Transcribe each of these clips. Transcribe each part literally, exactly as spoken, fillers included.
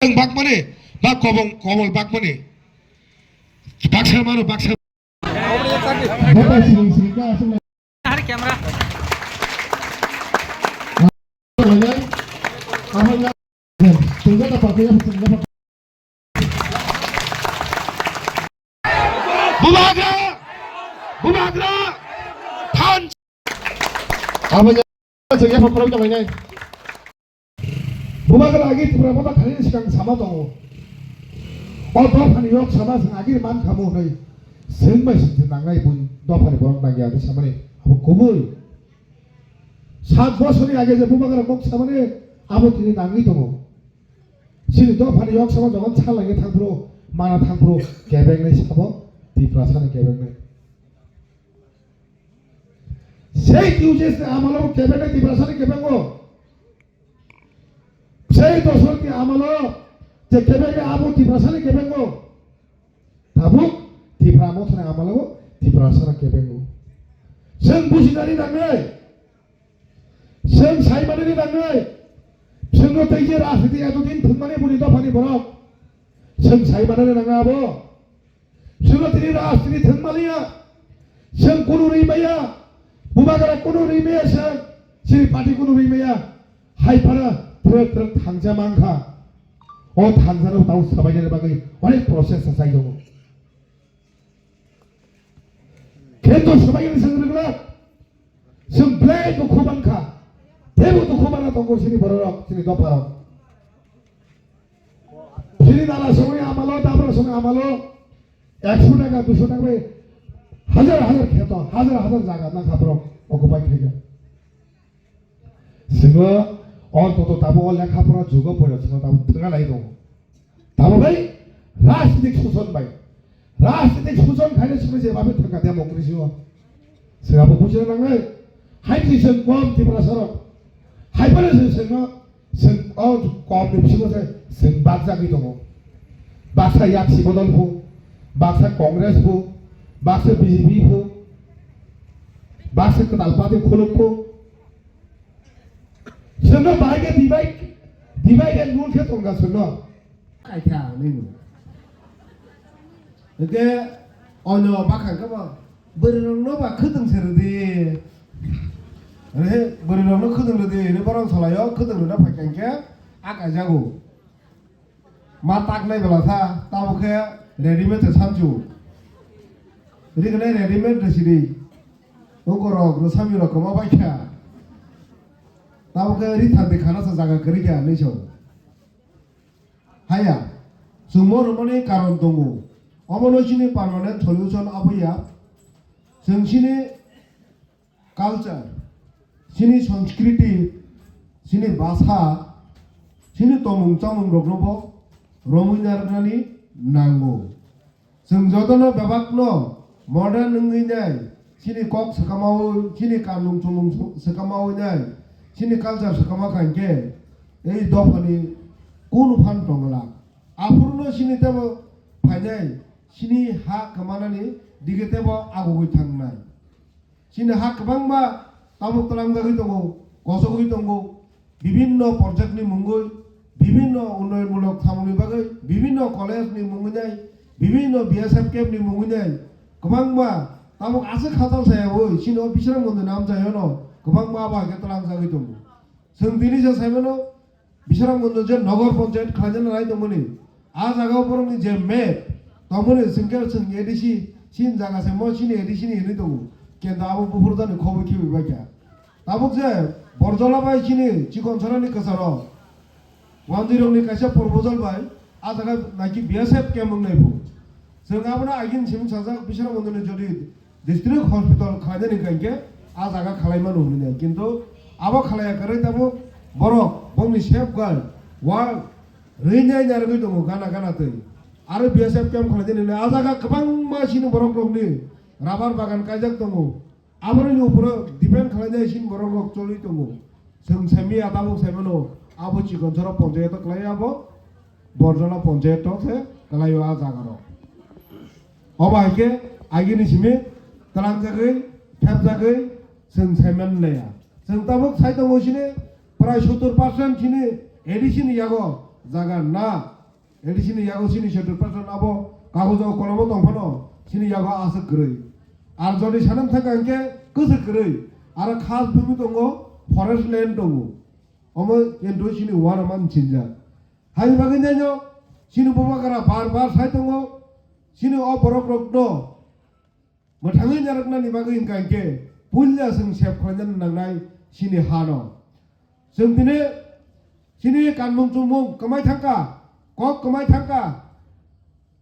Ang bakmani, ba kobong, kobol bakmani. Baksa mano, baksa. Bata siring siring ka aswk na. Hari camera. Abo ya. Tungga ta pakai ya, tungga ta. Bubagra! Bubagra! Than. Abo ya, tungga pakai ya, pakai ya. Bubagra agi Tripura Motha thani sikang sama tongo. O dophani yok sama sing agi man khamu hwnwi. Sing bai sing nangnai bun dophani borok nangya di samani. Abo kubui. Sat bosori age je Bubagra kok samani abo tini nangwi tongo. Chini dophani yok sama jogon salai thangphuru, mana thangphuru, kebeng nai sabo, Tiprasa ni kebeng nai. Sei T U J S ni amalo kebeng nai Tiprasa ni kebeng o. Sei dosor ni amalo je kebeng nai abo Tiprasa ni kebeng o. Tabuk Tipra Motha ni amalo Tiprasa ni kebeng o. Seng businari nangnai. Chwng sai manani nangnai. Chwngno tei je rajniti etodin thwngmani buni dophani borok. Chwng sai manani nangnai abo. Chwngno tini rajniti thwngmaliya. Chwng kunu rimaya. Bubagra kunu rimaya chwng. Chini party kunu rimaya. Hai phano trek trek thangcha mankha. O thangjano tau sabainani bagwi onek process sa chai tongo. Khe to sabai ni seng rwgwlak. Chwng belai dukhu mankha. Teibo dukhu mana tongo chini bororok, chini dopharok. Chini nala songni amalo, dabra songni amalo, ekso taka, duiso taka bai hajar hajar kheto, hajar hajar jaga nangkha borok occupy khaikha. Chwngno o toto tabuk o lekha pora jugo poila chwngno tabuk thwngna lai tongo. Tamo bai rajnitik suson bai. Rajnitik suson khaina simi je babe thangka democracy o. Sega bo bujina nangnai. Hai ni seng kom Tiprasa rok. Hai pale seng seng no seng o kom ni bisingo se seng bak jagwi tongo. Baksa yaksi bodol phu, baksa Congress phu, baksa B J P phu, baksa kwtal party khuluk phu. Sengno bahai khe divide, divide and rule khe tongkha sengno. Kaitha nini. Hingke ono bakhang khe bo bwrwirokno ba khwtwng se rwdi. Re bwrwirokno khwtwng rwdi, re borok salaio khwtwng rwna phaikha hingke a kaijago. Ma tak nai bela sa, tamo khe ready made se sanchu. Ri khe nai ready made de siri. Oko rok, rwsami rok kwma bai kha. Tamo khe ri thandi khana sa jaga kwrwi kha, hinwi sao. Haya, chwngmo rwmani karon tongo. Omono chini permanent solution abo ya. Chwng chini culture, chini sanskriti, chini bhasha, chini tongmung chamung rokno bo romwi narwknani nango. Chwng jotono bebakno modern wngwi nai, chini kok swkamaui, chini kanmung chumung swkamaui nai, chini culture swkama kha hinkhe ei dophani kunu phan tongla. Aphuru no chini tebo phainai, chini ha kwmanani dige tebo agugwi thangnai. Chini ha kwbangma tabuk twlangjagwi tongo, kosogwi tongo, bibinno project ni mungwi, bibinno unnoyonmulok samungni bagwi, bibinno college ni mungwi nai, bibinno B S F camp ni mungwi nai, kwbangma tabuk aswk khatal sayawi chini o Bisramganj ni amchaiono kwbangma abo hai khe twlangjagwi tongo. Chwng tini se saimano, Bisramganj je Nogor Panchayat khlaina nai tongmani, a jaga o borokni je map tongmani, chwngkhe chwng A D C, chini jaga se mo chini A D C ni hinwi tongo. Kenta abo buphurjani khobwi khibi baikha. Tabuk je Borjola bai chini Chikonsorani kwcharo wanjwirokni kaisa proposal bai a jaga naikhe B S F camp wngnai phu. Chwng abono agini simi sajak Bisramganj ni jodi District hospital khlainani hwnkhe a jaga khlaimano hwnwi nai, kintu abo khlaiya kwrwi tabuk borok bongni safeguard wall rwinai narwgwi tongo gana gana twi. Aro B S F camp khlainani hwnwi a jaga kwbangma chini borok rokni rubber bagan kaijak tongo, aboroni uphuru depend khlainai chini borok rok choli tongo. Chwng saimanya tabuk saimano abo Chikonsorok ponchayato khlai abo Borjola ponchayato se khlaio a jaga rok. Obo hai khe agini simi twlangjagwi, thepjagwi chwng saiman laya. Chwng tabuk sai tongo chini prai sottor percent chini A D C ni yago jaga na. Edi sini yago sini setu pasan abo kagojo kolomo tongphano sini yago aswk kwrwi. Ar jodi sanam thangka hwnkhe kwswk kwrwi. Aro khas bumi tongo, forest land tongo. Omo kintu sini uanaman sinjak. Hai bagwi naino sini bubagra bar bar sai tongo. Sini o borok rokno mwthangwi narwknani bagwi hwnkha hinkhe puila chwng sep khlainani nangnai sini hano. Chwng tini sini kanmung chumung kwmai thangkha, kok kwmai thangkha.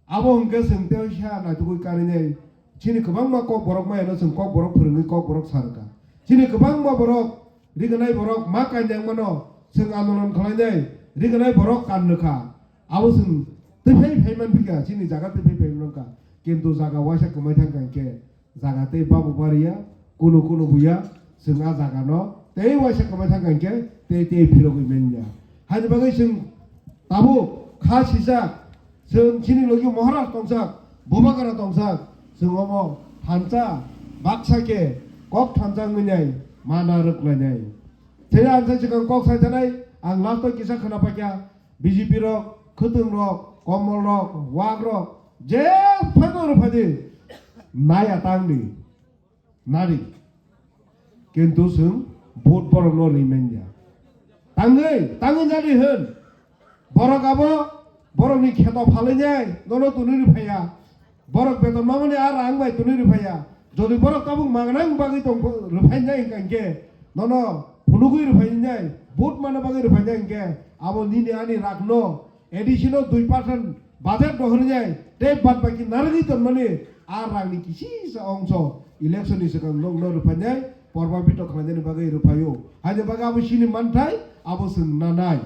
Abo hwnkhe chwng tei sa naitugwi karinai. Sini kwbangma kok borok mayano chwng kok borok phwrwngwi kok borok sarwkha. Sini kwbangma borok riganai borok ma kanyang mano chwng andolon khlainai riganai borok kan nukha. Abo chwng tei phai phai man phika, chini jaga tei phai phai man kha. Kintu jaga waisa kwmai thang kha hinkhe jaga tei babu bariya, kunu kunu buya, chwng a jaga no tei waisa kwmai thang kha hinkhe tei tei phirogwi manya. Haini bagwi chwng tabuk kha sijak, chwng chini logi Maharaj tongsak, Bubagra tongsak, chwng omo thansa baksa khe kok thansa wngwi nai mana rwknai nai. Tei ang khe swkang kok sai thanai, ang last o kisa khna paikha, B J P rok, khwtwng rok, komol rok, wak rok, je phano rw phadi, naya tangdi, nadi. Kintu chwng vote borok no rimanya. Tangwi, tangwi nadi hwn. Borok abo, borok ni kheto phalwi nai, nono tunwi rw phaiya. Borok beton mamani a rang bai tunwi rw phaiya. Jodi borok tabuk mangnang bagwi tong rw phai nai hwnkha hinkhe, nono phunugwi rw phai nai, vote mana bagwi rw phai nai hinkhe, abo nini ani rang no, additional dui percent budget rohornai, tei bad baki narwgwi tonmani a rangni kisisa ongso election ni swkang nokno rwphainai, porba bitok khlainani bagwi rwphaio. Haini bagwi abo chini manthai, abo chwng nanai.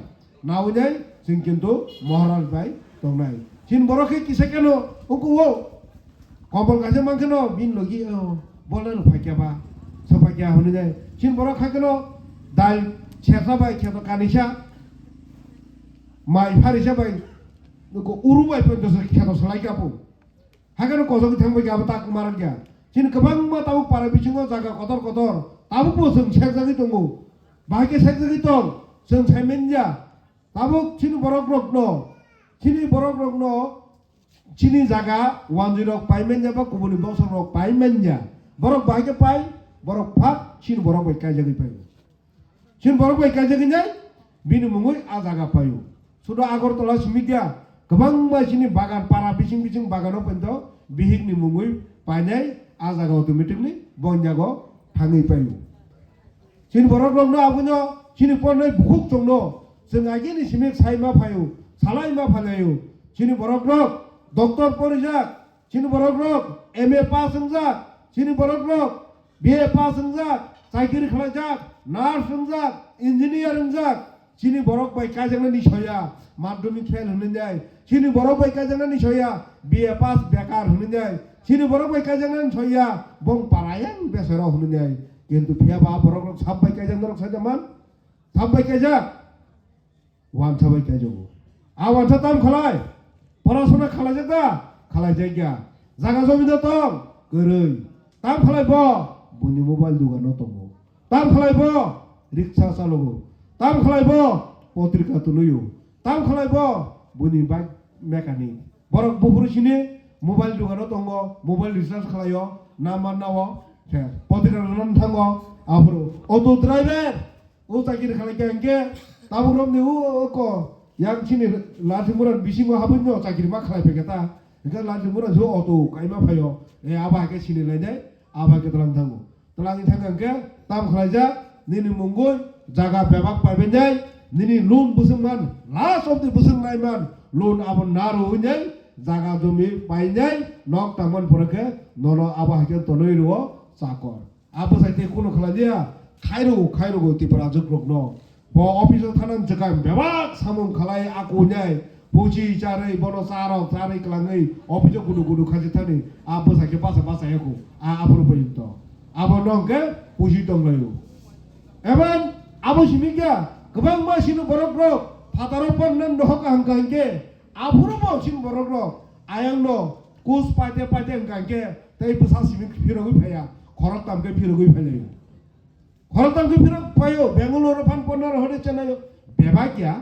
Naoinai chwng kintu Maharaj bai tongnai. Chini borok khe kisa keno ukuo. Kobol kaisa mankhe no bini logi, o, bola rw phaikya ba, so phaikya hwnwi nai. Chini borok kha keno dal sersa bai kheto kanisa, mai pharisa bai, nuko uru bai pon dosa kheto salai kya bo. Hakhe no kosok thang bai kya bo tak marak ya. Chini kwbangma tabuk para bisingo jaga kotor kotor, tabuk bo chwng sekjagwi tongo. Bahai khe sekjagwi tong, chwng sai manya. Tabuk chini borok rokno, chini borok rokno, chini jaga wanjwi rok pai manya ba kubuni bosong rok pai manya. Borok bahai khe pai, borok phat chini borok bai kaijagwi pai. Chini borok bai kaijagwi nai, bini mungwi a jaga paio. Sudo Agartala simi kya, kwbangma chini bagan para bising bising bagano pento bihik ni mungwi painai a jaga automatically bonjago thangwi paio. Chini borok rokno abono chini pornai bukhuk chongno chwng agini simi sai ma phaio, salai ma phalaio. Chini borok rok doctor porijak, chini borok rok M A pass wngjak, chini borok rok B A pass wngjak, chakiri khlaijak, nurse wngjak, engineer wngjak, chini borok bai kaijaknani soya, madhyamik fail hwnwi nai. Chini borok bai kaijaknani soya, B A pass bekar hwnwi nai. Chini borok bai kaijaknani soya, bong parayang besero hwnwi nai. Kintu phiya ba borok rok sab bai kaijaknarok saja man? Sab bai kaijak? Wansa bai kaijago. A wansa tam khalai? Porasona khalaijak da? Khalaijak ya. Jaga jomi da tong? Kwrwi. Tam khalai bo? Buni mobile dugano tongo. Tam khalai bo? Riksa chalogo. Tam khalai bo? Potrika tunuyo. Tam khalai bo? Buni bike mechanic. Borok buphuru sini mobile dugano tongo, mobile recharge khalaio, number nao, se potrika rwna thango, aphuru auto driver. O chakiri khalai khe hwnkhe tabuk romni o ko yang chini Lathimura bisingo habwi no chakiri ma khalai phaikha ta. Hwnkhe Lathimura jo auto kaima phaio. E abo hai khe sini lainai, abo hai khe twlang thango. Twlangwi thangkha hwnkhe tam khlaijak nini mungwi jaga bebak paibainai, nini loan bwswk man, last of the bwswk nai man, loan abo narwinai, jaga jomi painai, nok tangmani pore khe nono abo hai khe tonwi rwo chakor. A bwsai tei kunu khlai liya, khairok khairok Tipra jukrokno. Bo office o thanani swkang bebak samung khlai aku nai, pusi charwi bono charok charwi kwlangwi office o gudu gudu khachi thani, a bwsai khe basa basa yaku, a aphuru payung to. Abo no hwnkhe pusi tonglaio. Eban abo simi kya, kwbangma sino borok rok phataro pon nan dohok kaham kaham khe, aphuru bo sino borok rok ayang no kus paite paite hwnkha khe tei bwsa simi phirogwi phaiya, khorok tam khe phirogwi phailaio. Khoroktham khe phirok phaio, Bangalore phan Pondor hore Chennai o. Bebak ya.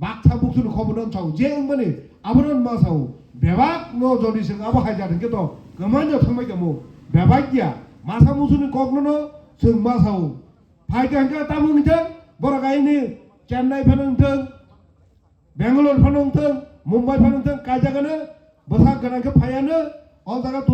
Baksa buksuni khobor no sao, je wngmani abono ma sao. Bebak no jodi chwng abo hai jat hwnkhe to kwmai no thangbai tamo. Bebak ya, masa musuni kok no no chwng ma sao. Phai khe hwnkhe tamo wngthang, borok aini Chennai phano wngthang, Bangalore phano wngthang, Mumbai phano wngthang, kaijagano bwsak gwnang khe phaiano, o jaga tuni